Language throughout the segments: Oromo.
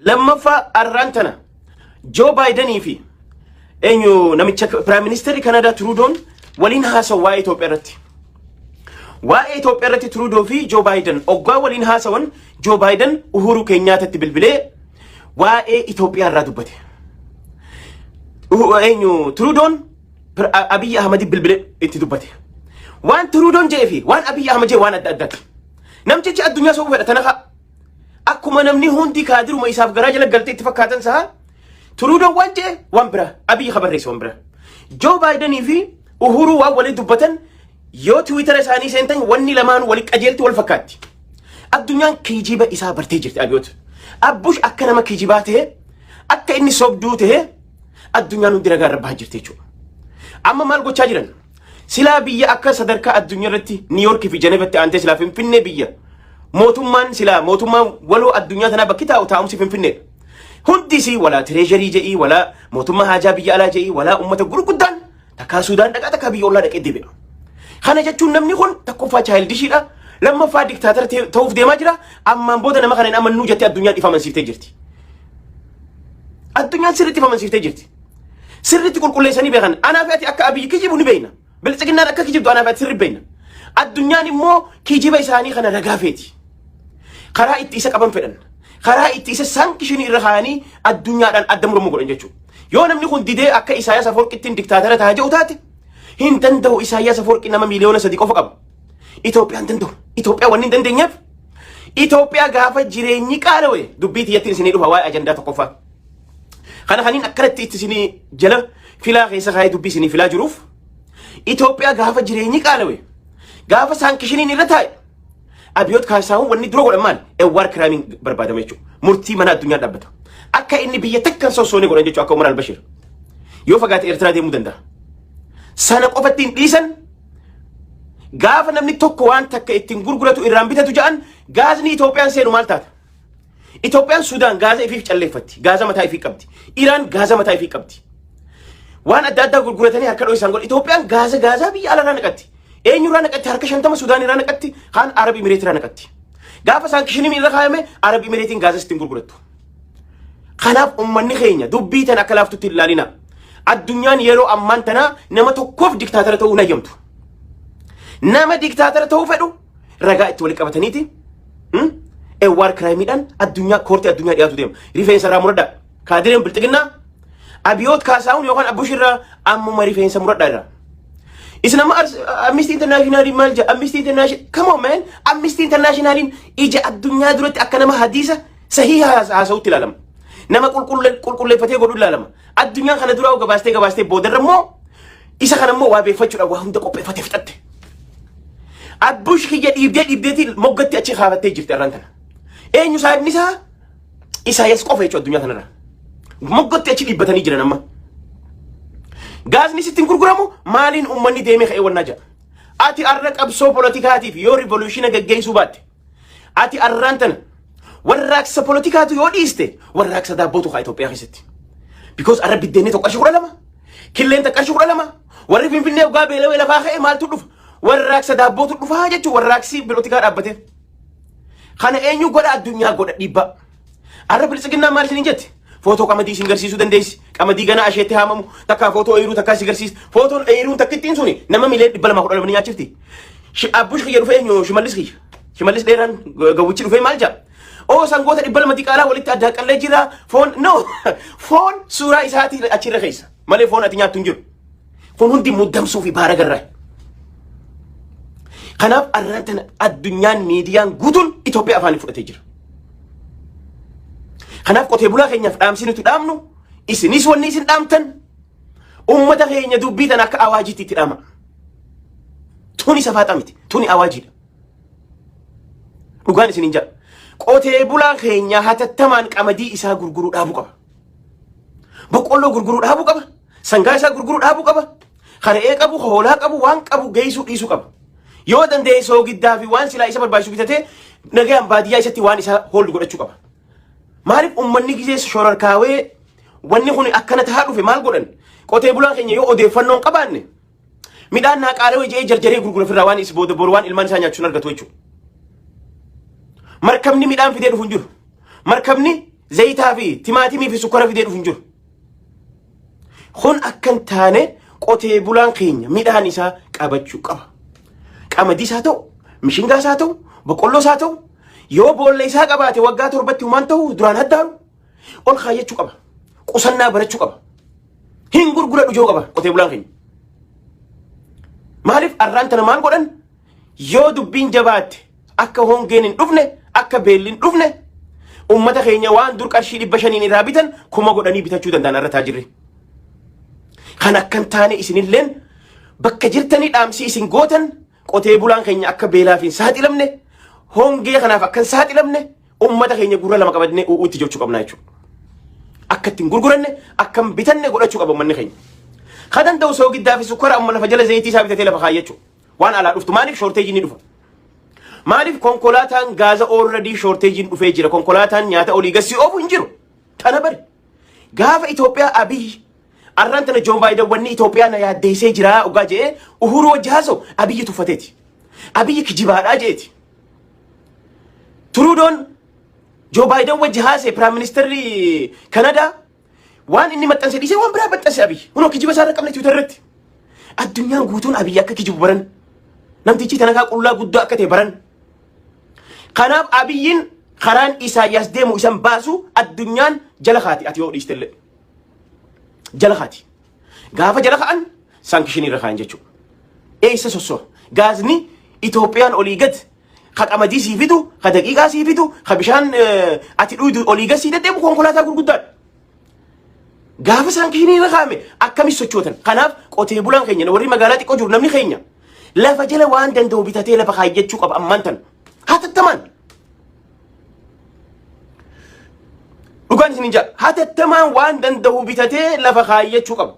Lammaffaa, arraan tana Joo Baayidanii fi eenyu namicha prime ministerri Kanaadaa Turuudoon waliin haasawu waa'ee Itoophiyaa irratti. Waa'ee Itoophiyaa irratti Turuudoo fi Joo Baayiden oggaa waliin haasawan, Joo Baayiden Uhuru Keenyaatatti bilbilee waa'ee Itoophiyaa irraa dubbate. Eenyu, Turuudoon Abiyyi Ahmadi bilbilee itti dubbate. Waan Turuudoon jedhee fi waan Abiyyi Ahmad jedhe waan adda addaati. Namtichi addunyaa sobuu fedha tana. Akkuma namni hundi kaadiruma isaaf garaa jala galtee itti fakkaatan sa'a, Turuudoon waan jedhe waan bira, Abiyyi kabarreesse waan bira. Joo Baayidanii fi Uhuruu waan waliin dubbatan yoo Tiwiitara isaanii seentan, wanni lamaanuu wali qajeelti, wal fakkaatti. Addunyaan kijiba isaa bartee jirti Abiyoot. Abbush akka nama kijibaa ta'e, akka inni sobduu ta'e, addunyaan hundi ragaa irra bahaa jirti jechuudha. Amma maal gochaa jiran? Silaa biyya akka sadarkaa addunyaa irratti Niiyorkii fi Jenevatti aantee silaa Finfinnee biyya mootummaan silaa mootummaan waloo addunyaa tanaa bakki taa'u taa'umsi Finfinneedha. Hundi isii walaa treasury jedhii, walaa mootummaa haajaa biyya alaa jedhii, walaa uummata gurguddaan takkaa Suudaan dhaqaa, takkaa biyya ollaa dhaqee deebi'a. Kana jechuun namni kun tokkoffaa childishiidha. Lammaffaa diktaatara ta'uuf deemaa jira. Ammaan booda nama kana hin amannuu jettee addunyaan ifa amansiiftee jirti. Addunyaan sirriitti ifa amansiiftee jirti. Sirriitti qulqulleessanii beekan. Anaa fi ati akka Abiyyi kijibu ni beekna. Biltsiginnaan akka kijibdu anaa fi ati sirri beekna. Addunyaan immoo kijiba isaanii kana ragaa feeti. Karaa itti isa qaban fedhan. Karaa itti isa sanctionii irra kaayanii addunyaadhaan adda muramu godhan jechuudha. Yoo namni kun didee akka Isaayyaas Afoorqittiin diktaatara ta'a jedhu taate, hin danda'u. Isaayyaas Afoorqi nama 3 miiliyoona qofa qaba. Itoophiyaan danda'u. Itoophiyaa wanni hin dandeenyeef, Itoophiyaa gaafa jireenyi qaalawe, dubbii tiyyattiin isinii dhufa waa'ee ajandaa tokkoffaa. Kana kaniin akkanatti itti isinii jala filaa keessa kaayee dubbii isinii filaa jiruuf, Itoophiyaa gaafa jireenyi qaalawe, gaafa sanctioniin irra taa'e, Abiyoot Kaasaahun wanni dura godhan maali? War crimeiin barbaadama jechuudha. Murtii mana addunyaa dhaabbata. Akka inni biyya takkan sossoonee godhan jechuudha, akka Umar al-Bashir. Yoo fagaate Eertiraa deemuu danda'a. Sana qofatti hin dhiisan. Gaafa namni tokko waan takka ittiin gurguratu irraan bitatu jedhan, gaazni Itoophiyaan seenu maal taata? Itoophiyaan Sudaan gaaza ifiif calleeffatti. Gaaza mataa ifii qabdi. Iraan gaaza mataa ifii qabdi. Waan adda addaa gurguratanii harka dhoo isaan godhu. Itoophiyaan gaaza gaazaa biyya alaarraa naqatti. Eenyurraa naqatti? Harka 50 Sudaan irraa naqatti, kaan Arab Imireet irraa naqatti. Gaafa sanctioniin irra kaayame, Arab Imireetiin gaaza ittiin gurgurattu. Kanaaf uummanni keenya dubbii tana akka laaftutti hin ilaalina. Addunyaan yeroo ammaan tana nama tokkoof diktaatara ta'uu hin hayyamtu. Nama diktaatara ta'uu fedhu ragaa itti walitti qabataniiti. War crimeiidhaan addunyaa courtii addunyaa dhiyaatu deema. Rifeensa irraa muradhaa. Kaadireen bilxiginnaa Abiyoot Kaasaahun yookaan Abbush irraa ammuma rifeensa muradhaa irraa. Isin amma Amnesty International maal jedha? Amnesty International, come on man, Amnesty Internationaliin ija addunyaa duratti akka nama hadiisa sahiha haasa'utti ilaalama. Nama qulqulleeffatee godhu ilaalama. Addunyaan kana duraa gabaastee gabaastee boodarra immoo isa kana immoo waa beeffachuudhaaf waa hunda qopheeffatee fixatte. Abbush kiyya dhiibdee dhiibdeetii moggatti achi kaafattee jirti arraan tana. Eenyu saayibni isaa? Isaayyaas qofa jechuudha addunyaa kanarra. Moggatti achi dhiibbatanii jiran amma. Gaazni sitti hin gurguramu, maaliin uummanni deemee ka'ee wannaa jedha. Ati arra qabsoo poolotikaatiif yoo revolutiona gaggeessuu baatte, ati arraan tana warraaqsa poolotikaatu yoo dhiiste, warraaqsa daabbootu kaa Itoophiyaa keessatti. Because arra biddeenni tokko qarshii 12, killeen takka qarshii 12, warri Finfinnee dhugaa beelawee lafaa ka'ee maaltu dhufa? Warraaqsa daabbootu dhufaa jechuun warraaqsi polotikaa dhaabbatee. Kana eenyu godha? Addunyaa godha dhiibbaa. Arra biltsiginnaa maal isiniin jetti? Footoo qamadii isin garsiisuu dandeessi. Qamadii ganaa asheetti haamamu takkaa footoo ooyiruu takkaa isin garsiisa. Footoon ooyiruun takkittiin suni nama 212,000,000 nyaachifti. Abbush kiyya dhufee, eenyu, Shimallis kiyya. Shimallis dheeraan gawwichi dhufee maal jedha? Oo, sangoota 200 diqaalaa walitti addaa qallee jira. Foon no, foon suuraa isaatii achirra keessa malee foon ati nyaattu hin jiru. Kun hundi muddamsuu fi baara garraa. Kanaaf arraan tana addunyaan miidiyaan guutuun Itoophiyaa afaanii fudhatee jira. Kanaaf qotee bulaa keenyaaf dhaamsi nuti dhaamnu, isinis wanni isin dhaamtan, ummata keenya dubbii tana akka awaajiitti itti dhaama. Tuni safaaxa miti, tuni awaajiidha. Dhugaan isin hin jedha. Qotee bulaan keenya hatattamaan qamadii isaa gurguruu dhaabuu qaba. Boqqolloo gurguruu dhaabuu qaba. Sangaa isaa gurguruu dhaabuu qaba. Re'ee qabu, hoolaa qabu, waan qabu geessuu dhiisuu qaba. Yoo danda'e soogiddaa fi waan silaa isa barbaachisu bitatee nagayaan baadiyyaa isatti waan isaa hold godhachuu qaba. Maaliif uummanni gisee shororkaawee wanni kun akkana tahaa dhufe maal godhan? Qotee bulaan keenya yoo odeeffannoo hin qabaanne, midhaan naa qaalawee jedhee jarjaree gurgura ofirraa, waan is booda boru waan ilmaan isaa nyaachuun argatu jechuudha. Markabni midhaan fidee dhufu hin jiru. Markabni Zayitaa fi timaatimii fi sukkara fidee dhufu hin jiru. Kun akka hin taane qotee bulaan keenya midhaan isaa qabachuu qaba. Qamadii isaa ta'u, mishingaa isaa ta'u, boqqolloo isaa ta'u, yoo boolla isaa qabaate waggaa 7tti humaan ta'u duraan haddaaru ol kaayyachuu qaba. Qusannaa barachuu qaba. Hin gurgura dhujoo qaba qotee bulaan keenya. Maaliif arraan tana maal godhan? Yoo dubbiin jabaatte, akka hongeen hin dhufne, akka beelli hin dhufne, ummata keenya waan dur qarshii 500n irraa bitan 1000 godhanii bitachuu danda'an irra taajirri. Kan akka hin taane isinilleen bakka jirtanii dhaamsi isin gootan, qotee bulaan keenya akka beelaaf hin saaxilamne, hongee kanaaf akka hin saaxilamne, ummata keenya gurra lama qabannee u'uu itti jechuu qabna jechuudha. Akka ittiin gurguranne, akka hin bitanne godhachuu qaba uummanni keenya. Kan danda'u soogiddaa fi sukkara amma lafa jala, zayitii isaa bitatee lafa kaayyachuu. Waan alaa dhuftu maaliif shortageiin ni dhufa? Maaliif konkolaataan gaaza already shortageiin dhufee jira? Konkolaataan nyaata olii gasii oofu hin jiru. Tana bari. Gaafa Itoophiyaa Abiy arraan tana Joon Baayiden wanni Itoophiyaa na yaaddeessee jira dhugaa jedhee Uhuru wajji haasa'u Abiyyi tuffateeti. Abiyyi kijibaadhaa jeeti. Turuudoon Joo Baayiden wajji haasa'e, prime ministerri Kanadaa, waan inni maxxanse dhiisee waan biraa maxxanse Abiyyi. Kunoo kijiba isaa irra qabne Twitter irratti. Addunyaan guutuun Abiyyi akka kijibu baran. Namtichi tanakaa qullaa guddaa akka ta'e baran. Kanaaf Abiyyiin karaan Isaayyaas deemu isan baasu, addunyaan jala kaati, ati yoo dhiiste illee. Jala kaati. Gaafa jala ka'an sanctionii irra kaa'an jechuudha. Eessa sosso'a? Gaazni Itoophiyaan olii gad ka qamadii sii fidu, ka daqiiqaa sii fidu, ka bishaan ati dhuydu olii gad sii deddeebu konkolaataa gurguddaadha. Gaafa sanctionii irra kaa'ame akkamis sochootan? Kanaaf qotee bulaan keenya, warri magaalaa xiqqoo jiru, namni keenya lafa jala waan danda'u bitatee lafa kaayyachuu qaba ammaan tan. Hatattamaan. Dhugaan isin hin jaa. Hatattamaan waan danda'u bitatee lafa kaayyachuu qaba.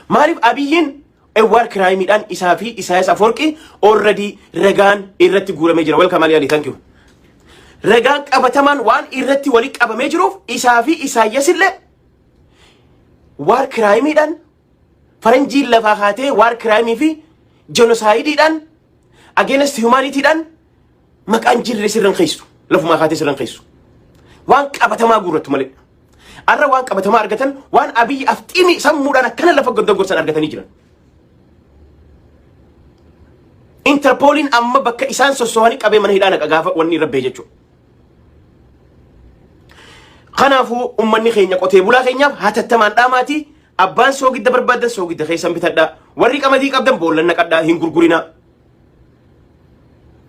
Maaliif Abiyyiin war crimeiidhaan isaa fi Isaayyaas Afoorqii already ragaan irratti guuramee jira. Welcome Ali Ali, thank you. Ragaan qabatamaan waan irratti wali qabamee jiruuf isaa fi Isaayyaas illee war crimeiidhaan faranjiin lafaa kaatee war crimeii fi genocideiidhaan, against humanityidhaan maqaan jirre sirran keessu, lafumaa kaatee sirran keessu, waan qabatamaa guurrattu malee. Arra waan qabatamaa argatan, waan Abiyyi afxiimi sammuudhaan akkana lafa gondongorsan argatanii jiran. Interpoliin amma bakka isaan sossohanii qabee mana hidhaa naqa gaafa wanni irra ba'e jechuudha. Kanaafuu uummanni keenya, qotee bulaa keenyaaf hatattamaan dhaamaatii, abbaan soogidda barbaadan soogidda keessan bitadhaa. Warri qamadii qabdan boollan naqadhaa, hin gurgurinaa.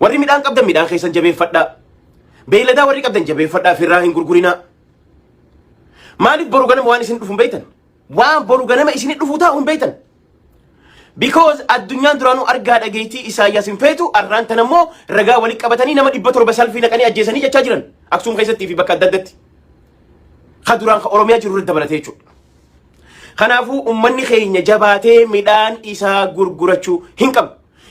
Warri midhaan qabdan midhaan keessan jabeeffadhaa. Beeyladaa warri qabdan jabeeffadhaa, firraa hin gurgurinaa. Maaliif boru ganama waan isin dhufu hin beektan? Waan boru ganama isin dhufu taa'u hin beektan. Because addunyaan duraanuu argaa dhageettii Isaayyaas hin feetu, arraan tan ammoo ragaa walitti qabatanii nama 700 salfii naqanii ajjeesanii jechaa jiran. Aksuum keessattii fi bakka adda addatti. Ka duraan ka Oromiyaa jiru irratti dabalatee jechuudha. Kanaafuu uummanni keenya jabaatee midhaan isaa gurgurachuu hin qabu.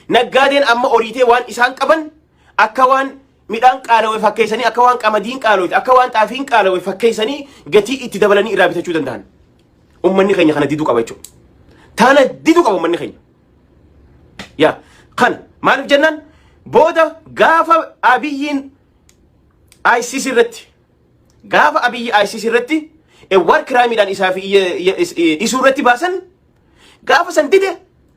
Naggaadeen amma oriitee waan isaan qaban akka waan midhaan qaalawe fakkeessanii, akka waan qamadiin qaalawe, akka waan xaafiin qaalawe fakkeessanii gatii itti dabalanii irraa bitachuu danda'an. Uummanni keenya kana diduu qaba jechuudha. Tana diduu qaba uummanni keenya. Yaa kana maaliif jennaan, booda gaafa Abiyyiin ICC irratti, gaafa Abiyyi ICC irratti war crimeiidhaan isaa fi isuu irratti baasan, gaafa san dide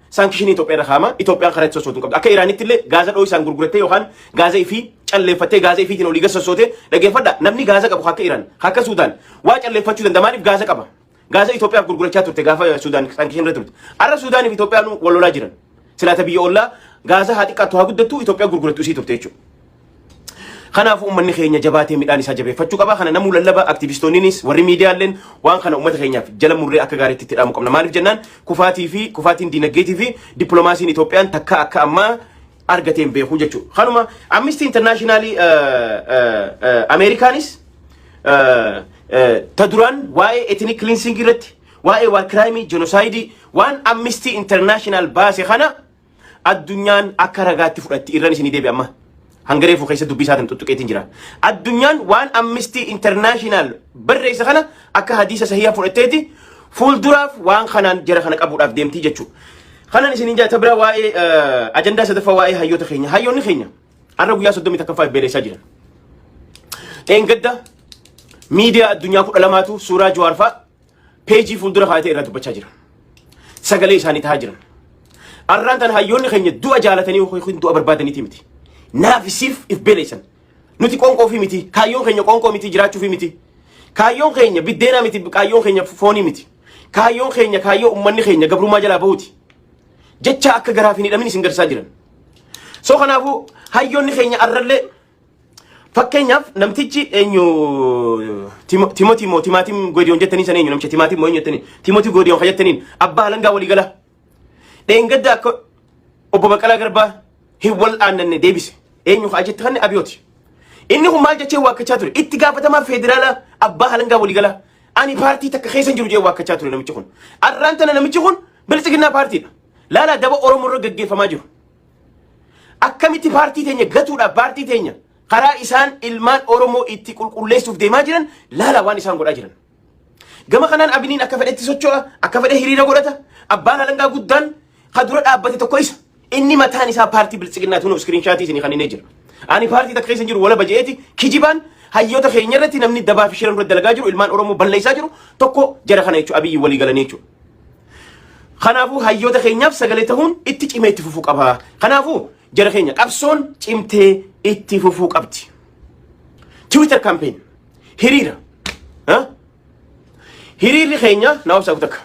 sanctionii Itoophiyaa irra kaama. Itoophiyaan karaa itti sossootu hin qabdu. Akka Iraanitti illee gaaza dhoo isaan gurgurattee yookaan gaaza ifii calleeffattee, gaaza ifiitiin olii gad sossootee, dhaggeeffadha, namni gaaza qabu akka Iraan, akka Suudaan waa calleeffachuu danda'a. Maaliif? Gaaza qaba. Gaaza Itoophiyaaf gurgurachaa turte gaafa Suudaan sanction irra turte. Arra Suudaanii fi Itoophiyaan wal lolaa jiran. Silaata biyya ollaa gaaza haa xiqqaattu haa guddattu Itoophiyaa gurgurattu isii turte jechuudha. Kanaafuu uummanni keenya jabaatee midhaan isaa jabeeffachuu qaba. Kana namuu lallaba, aktivistoonninis warri miidiyaaleen waan kana uummata keenyaaf jala murree akka gaariitti itti dhaamu qabna. Maaliif jennaan, kufaatii fi kufaatiin diinagdeetii fi dippiloomaasiin Itoophiyaan takka akka ammaa argateen beeku jechuudha. Kanuma Amnesty International Ameerikaanis ta duraan waa'ee ethnic cleansing irratti, waa'ee war crime, genocide, waan Amnesty International baase kana addunyaan akka ragaatti fudhatti. Irran isinii deebi, amma hanga reefu keessa dubbii isaatiin tuttuqeetiin jira. Addunyaan waan Amnesty International barreessa kana akka hadiisa sahihaa fudhatteeti fuulduraaf waan kanaan jara kana qabuudhaaf deemtii jechuudha. Kanan isiniin jaa bira, waa'ee ajandaa sadaffaa, waa'ee hayyoota keenya. Hayyoonni keenya har'a guyyaa 31ffaaf beeleessaa jiran. Dheengadda Miidiyaa addunyaa 12tu suuraa Jawaar fa'a peejii fuuldura kaayatee irraa dubbachaa jira. Sagalee isaanii tahaa jiran. Arraan tan hayyoonni keenya du'a jaalatanii yookiin du'a barbaadaniiti miti. Naaf siif if beeleessan. Nuti qoonqoo fi miti. Kaayyoon keenya qoonqoo miti, jiraachuu fi miti. Kaayyoon keenya biddeenaa miti. Kaayyoon keenya foonii miti. Kaayyoon keenya kaayyoo uummanni keenya gabrummaa jalaa bahuuti. Jecha akka garaaf hin hidhamin isin garsaa jiran. So kanaafuu hayyoonni keenya arrallee, fakkeenyaaf, namtichi eenyu, Timoti moo Timaatim Godiyoon jettanii san, eenyu namicha Timaatim moo eenyu jettanii, Timoti Godiyoon ka jettaniin, abbaa alangaa waliigala, dheengadda akka obbo Baqqalaa Garbaa hin wal aannanne deebise. Eenyu haa jette kanni abiyooti. Inni kun maal jechee waakkachaa ture? Itti gaafatamaa federaalaa, abbaa alangaa waliigalaa, ani paartii takka keessa hin jiru jee waakkachaa ture namichi kun. Arraan tana namichi kun Biltsiginnaa paartiidha. Laalaa daba Oromoo irra gaggeeffamaa jiru. Akkamitti paartii teenya gatuudhaaf, paartii teenya karaa isaan ilmaan Oromoo itti qulqulleessuuf deemaa jiran laalaa, waan isaan godhaa jiran. Gama kanaan Abiniin akka fedhetti socho'a, akka fedhe hiriira godhata. Abbaan alangaa guddaan ka dura dhaabbate tokko isa. Inni mataan isaa paartii Biltsiginnaa tunu screenshot isinii kan inni jira. Ani paartii takka keessa hin jiru, walaba je'eeti kijibaan hayyoota keenya irratti namni dabaa fi shiran irratti dalagaa jiru, ilmaan Oromoo balleessaa jiru tokko jara kana jechuudha, Abiyyi walii galanii jechuudha. Kanaafuu hayyoota keenyaaf sagalee ta'uun itti cimee itti fufuu qaba. Kanaafuu jara keenya, qabsoon cimtee itti fufuu qabdi. Twitter campaign, hiriira. Hiriirri keenya na obsaa takka.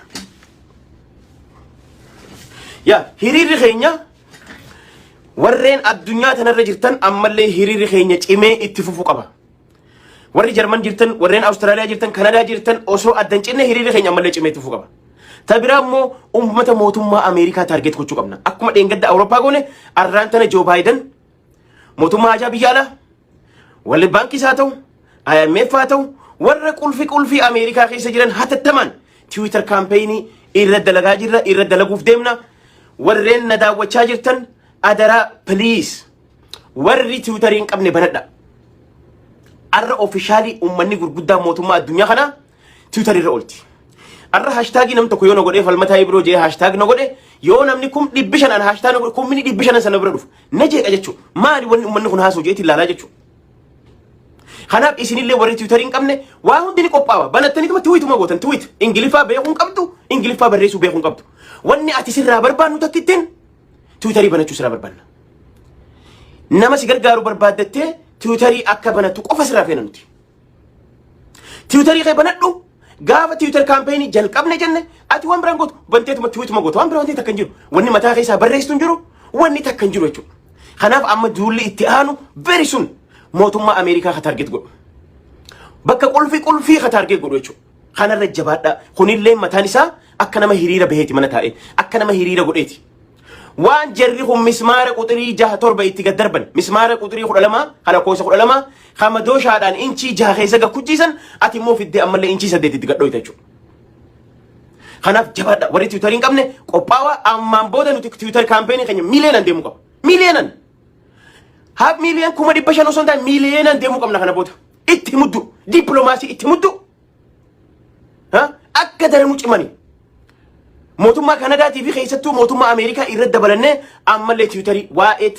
Yaa hiriirri keenya, warreen addunyaa tanarra jirtan, ammallee hiriirri keenya cimee itti fufuu qaba. Warri Jarman jirtan, warreen Awustiraaliyaa jirtan, Kanadaa jirtan, osoo addan cinne hiriirri keenya ammallee cimee itti fufuu qaba. Ta biraa immoo uummata mootummaa Ameerikaa target gochuu qabna. Akkuma dheengadda Awurooppaa goone, arraan tana Joo Baayiden, mootummaa hajaa biyya alaa, World Baankiis haa ta'u, IMF haa ta'u, warra qulfi qulfii Ameerikaa keessa jiran hatattamaan Twitter campaign irra dalagaa jirra, irra dalaguuf deemna. Warreen na daawwachaa jirtan, adaraa, please, warri Twitterii hin qabne banadha. Arra official uummanni gurguddaa mootummaa addunyaa kanaa Twitter irra oolti. Arra hashtag namni tokko yoo na godhee, Falmataa Ibiroo jee hashtag na godhe, yoo namni 500,000 an hashtag na godhe, 500,000 sana bira dhufu. Na jeeqa jechuudha. Maali wanni uummanni kun haasa'u jeetti ilaalaa jechuudha. Kanaaf isinillee warri Twitterii hin qabne, waa hundi ni qophaawa. Banattaniituma tweetuma gootan, tweet. Ingiliffaa beekuu hin qabdu, Ingiliffaa barreessuu beekuu hin qabdu. Wanni ati sirraa barbaannu takkittiin Twitterii banachuu sirraa barbaanna. Nama si gargaaru barbaaddattee Twitterii akka banattu qofa sirraa feena nuti. Twitterii kee banadhu. Gaafa Twitter campaign jalqabne jenne, ati waan biraan gootu, banteetuma tweetuma gootu, waan biraa wanti takka hin jiru. Wanni mataa keessaa barreessitu hin jiru, wanni takka hin jiru jechuudha. Kanaaf amma duulli itti aanu very soon mootummaa Ameerikaa ka target godhu. Bakka qulfii qulfii ka target godhu jechuudha. Kanarra jabaadhaa. Kunillee mataan isaa akka nama hiriira baheeti, mana taa'ee akka nama hiriira godheeti. Waan jarri kun mismaara quxirii jaha torba itti gad darban, mismaara quxirii 12 kana lakkoofsa 12 kan madooshaadhaan inchii 6 keessa gakkuchiisan, ati immoo fiddee ammallee inchii 8 itti gadhooyta jechuudha. Kanaaf jabaadha, warri Twitterii hin qabne qophaawaa. Ammaan booda nuti Twitter campaign keenya miiliyoonan deemuu qaba. Miiliyoonan. Haa miiliyoon 500,000 osoo hin taane miiliyoonan deemuu qabna kana booda. Itti muddu, dippiloomaasii itti muddu. Akka daranuu cimanii. Mootummaa Kanadaatii fi keessattuu mootummaa Ameerikaa irratti dabalannee ammallee Twitterii waa'ee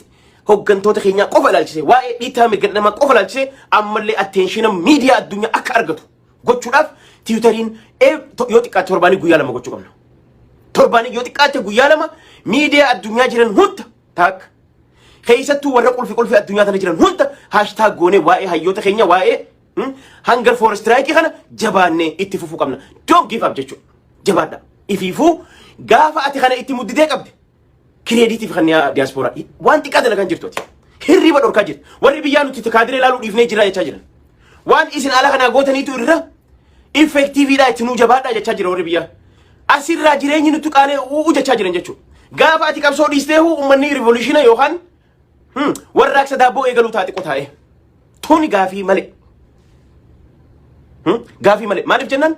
hooggantoota keenyaa qofa ilaalchisee, waa'ee dhiittaa mirga namaa qofa ilaalchisee, ammallee attention miidiyaa addunyaa akka argatu gochuudhaaf Twitteriin yoo xiqqaate torbaanii guyyaa 2 gochuu qabna. Torbaanii yoo xiqqaate guyyaa 2 miidiyaa addunyaa jiran hunda taakka, keessattuu warra qulfi qulfi addunyaa tana jiran hunda hashtag goonee waa'ee hayyoota keenya, waa'ee hunger for strike kana jabaannee itti fufuu qabna. Don't give up jechuudha. Jabaadha. Ifiifuu gaafa ati kana itti mudditee qabde, credit kan diyaaspooraa waan xiqqaa dalagaa jirtu ati. Hirriba dhorkaa jirtu. Warri biyyaa nuti kaadiree ilaaluu dhiifnee jira jechaa jiran. Waan isin ala kanaa gootaniitu irra effectiveidha, itti nuu jabaadhaa jechaa jira warri biyyaa. Asirraa jireenyi nutti qaalee u'u jechaa jiran jechuudha. Gaafa ati qabsoo dhiistee uummanni revolution yookaan warraaqsa daabboo eegaluu taate qotaa'ee. Tuni gaafii malee. Gaafii malee. Maaliif jennaan,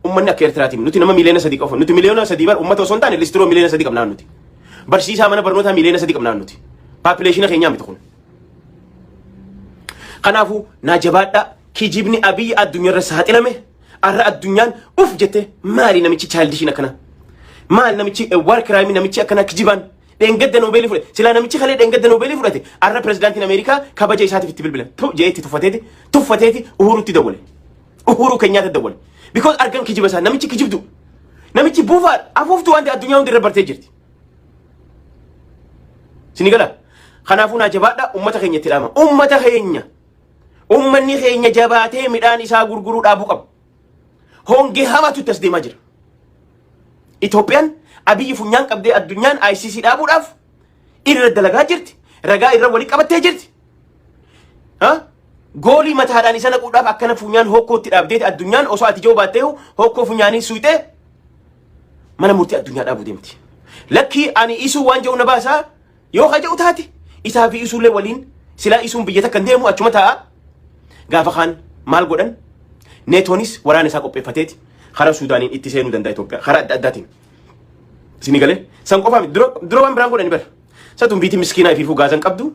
uummanni akka Eertiraatiin nuti nama 3 miiliyoona qofa. Nuti 3 miiliyoona bar uummata osoo hin taane listiroo 3 miiliyoona qabnaa nuti. Barsiisaa mana barnootaa 3 miiliyoona qabnaa nuti. Population keenyaa miti kun. Kanaafuu naa jabaadhaa. Kijibni Abiyyi addunyaarra saaxilame. Arra addunyaan uf jette, maali namichi childishiin akkana? Maali namichi war crime, namichi akkana kijibaan dheengadda Noobeelii fudhate? Silaa namichi kalee dheengadda Noobeelii fudhate, arra pirezidaantiin Ameerikaa kabaja isaatiif itti bilbila. Tu jee itti tuffateeti tuffateeti Uhurutti dawwale. Uhuru Kenyaata dawwale. Because argan kijiba isaa namichi kijibdu. Namichi buufaadha. Afuuftu waan ta'e addunyaa hundi irra bartee jirti. Sini gala. Kanaafuu naa jabaadha ummata keenya itti dhaama. Ummata keenya. Ummanni keenya jabaatee midhaan isaa gurguruu dhaabuu qaba. Hongee hamaatu itti as deemaa jira. Itoophiyaan Abiyyi funyaan qabdee addunyaan ICC dhaabuudhaaf irra dalagaa jirti. Ragaa irra walii qabattee jirti. Ha? Goolii mataadhaan isa naquudhaaf akkana funyaan hokkootti dhaabdeeti addunyaan osoo ati joo baattee hokkoo funyaanii suyxee mana murtii addunyaa dhaabuu deemti. Lakkii ani isuu waan jedhu na baasaa yoo ka jedhu taate isaa fi isuullee waliin silaa isuun biyya takka hin deemu achuma taa'a. Gaafa kaan maal godhan neetoonis waraana isaa qopheeffateeti karaa Suudaaniin itti seenuu danda'a Itoophiyaa karaa adda addaatiin. Isinii galee san qofaa miti dura waan biraan godhani bara. Satun biitii miskiinaa ifiifuu gaazan qabdu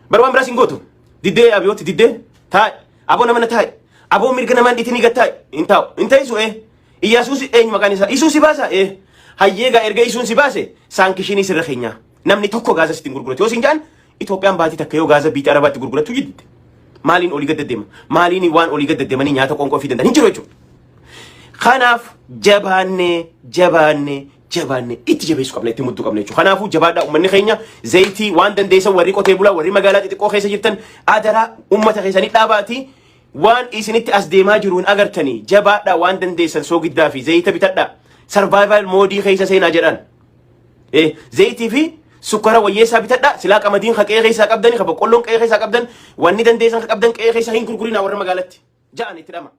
bara waan biraas hin gootu. Diddee abiyooti diddee taa'e aboo nama na taa'e aboo mirga namaan dhiitinii gad taa'e hin taa'u hin ta'isu ee. Iyyasuus eenyu maqaan isaa Isuun si baasa ee. Hayyee gaa erga Isuun si baase saankishinii sirra keenyaa namni tokko gaaza sitti hin gurguratu yoo siin jedhan Itoophiyaan baatii takka yoo gaaza biitii Arabaatti gurgurattu jidde. Maaliin olii gad deddeema? Maaliin waan olii gad deddeemanii nyaata qoonqoo ofii danda'an hin jiru jechuudha. Kanaaf jabaannee jabaannee jabaannee itti jabeessuu qabna itti mudduu qabna jechuudha. Kanaafuu jabaadhaa uummanni keenya zayitii waan dandeessan warri qotee bulaa warri magaalaa xixiqqoo keessa jirtan adaraa uummata keessanii dhaabaatii waan isinitti as deemaa jiru hin agartanii jabaadhaa waan dandeessan soogiddaa fi zayita bitadhaa survival mode keessa seenaa jedhan. Zayitii fi sukkara wayyeessaa bitadhaa silaa qamadiin ka qe'ee keessaa qabdanii ka boqqolloon qe'ee keessaa qabdan wanni dandeessan ka qabdan qe'ee keessaa hin gurgurinaa warra magaalatti ja'an itti dhama.